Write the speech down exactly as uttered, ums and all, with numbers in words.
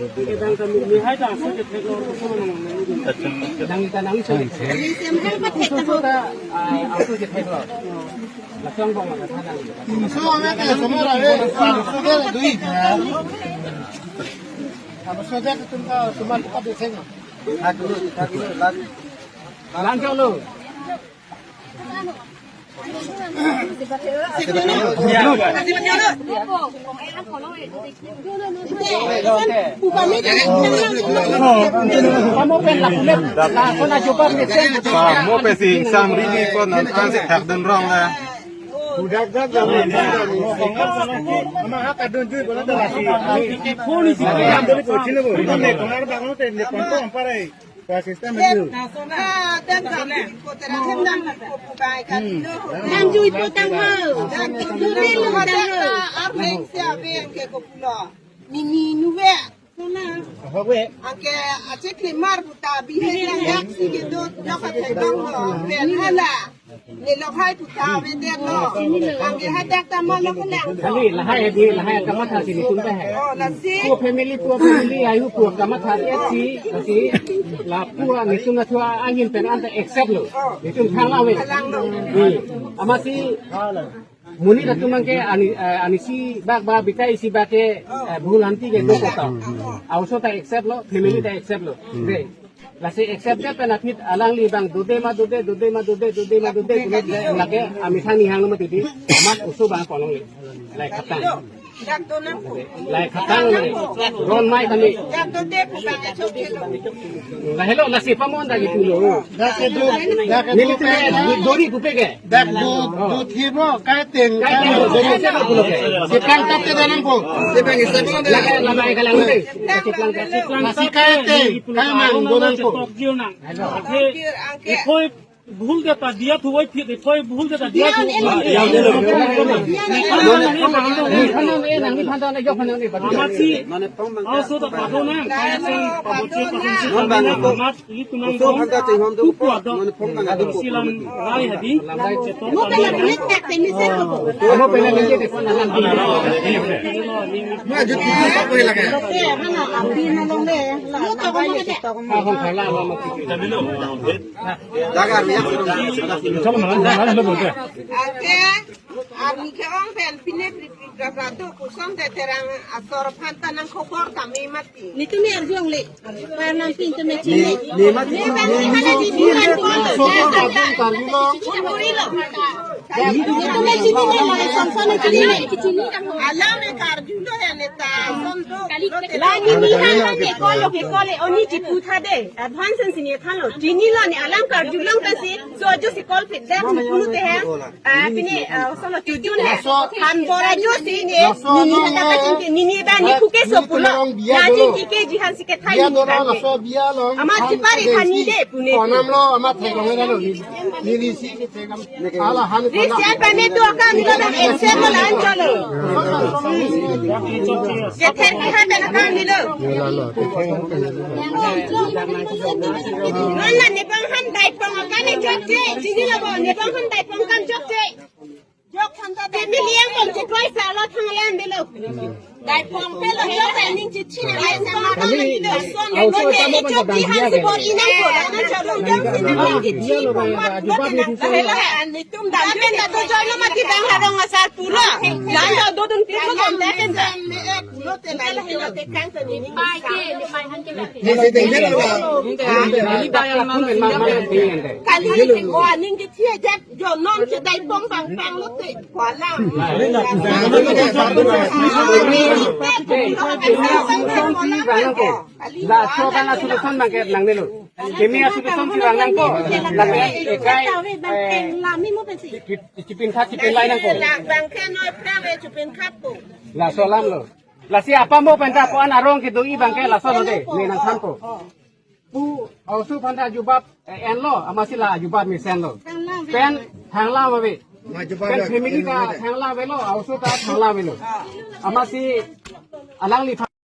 Kedang kami ni hai ta aso kethek lo, aso nang nang. Nang ta nang so. Ini siam hai pakai ta ho. Aso kethek lo. Langsung bang maka sana. So, ana ke semua ada. Aso ke dui. Aso ke tum ka semua kita di sana. Langsung lo. Pamo pensi ingsam ridi ko nang ansi thakdun rong la. Sistema itu. Ah, dan kami ko tera hem dan ko pukai kan. Hmm. Dan jui po tang ho. Dan jui po tang ho. Ar leng sia beng ke ko pulo. Mimi nuve. Sona. Ho we. Anke achek le mar buta bi he yang yak si ke do do ka thai bang ho. Pen hala. Ne lok hai puta ve det lo. Anke hai dak ta ma lok lang. Kali lahai di lahai kamatha si netum ta hai. Oh, lasi. Pu family, pu family ayu pu kamatha si si la pu netum na thua angin pen anta accept lo. Netum thang la ve. Thang lo. Hmm. Amatsi monit atum abang ke ani, eh, anisi bak ba bikai isi bak ke, eh, bhul hanti ke do kota. Aoso ta accept lo, family ta accept lo. Ve. Lasi accept det pen aphi alangli bang dode ma dode, dode ma dode, dode ma dode, dode lake amethang nihang lo mati di, amat oso bang kolong le. Lahai khatang. Lahai khatang le. Ron mai kami. Lahelo lasi pamon dak itu lo. Dak itu, dak itu. Neli tu dori kupe ke. Dak du, du thimo, kai teng, kai teng, kai teng, kai teng, pulo ke. Siplang tap te danang po. Siplang isang lang. Lake, lake, kalang te. Siplang tap. Nasi kai teng, kai mang, donang po. Hello. Iphoi bhul deta dia thu oi phit, iphoi bhul deta dia thu oi. Amatsi, aoso ta padonang, kaya sing paboche pasin si amat. Itu nang dong, tu kuat dong. Silang rai hadi, cetok kami. Arni ke ong pen pine pri pri pra pra do koson te terang asor aphan ta nang khobor kami mati. Netum arjong le. Parnam pin te me chini. Ne mati. Netum me chini le, la son son me chini le. Alam me karjulo ya neta son do. La ni ni han han ke kolo ke kole oni chipu tha de. Advance si ni than lo. Chini lo ni alam karjulong ta si. So jo si kol pit de ni punu te hai. Ah, pini, ah, solo chujun hai. Han bora jo si ni, ni ni kata kata chingki, ni ni ba ni kuke so pulo. Na chingki ke jihan si ke thai ni kan ke. Amat chipari thani de pune. Konam lo, amat thek long lo. Ni ni si ke thek am. Ala han. Ri sian pa me tu akam lo ba ense mo lan cholo. Ke thek ke han na kan ni lo. Nana ni bang han dai pong akam ni jok je. Chini lo bo ni bang han dai pong kam jok je. Jok than ta dai pong. Kami liang pong je koi sa lo thang liang de lo. Dai pong pe lo jok dai ning je chin lai sa ma. Kami, ni do son aoso lo je tamo jok bang ji dia han si ke bor inang ko la na chalo jok si na bang ji chin pong mat lo te na. Lahai lahai an ni tum dam pen ta do join lo mati bang harong asar pulo. Jan do do dun pi lo dam pen ta. Ni si deng deng lo. Kali ko aning ke thia jat jo non ke dai pong pang pang lo te ko alam. Laso kan aso son bang ke nangnelo. Kemi aso son si bang nangpo. Lapen ekai, eh, chipin khat chipin lai nangpo. Bang ke noi pra ve chipin khat po. Laso alam lo. Lasi apamo penta ko-an arong kedo-i bang ke laso lo de, ne nangthanpo. Pu aoso aphanta jubab, eh, enlo, amatsi la jubab mesenlo. Pen thanglam ave. Pen family ta thanglam avelo, aoso ta thanglam avelo. Amatsi alangli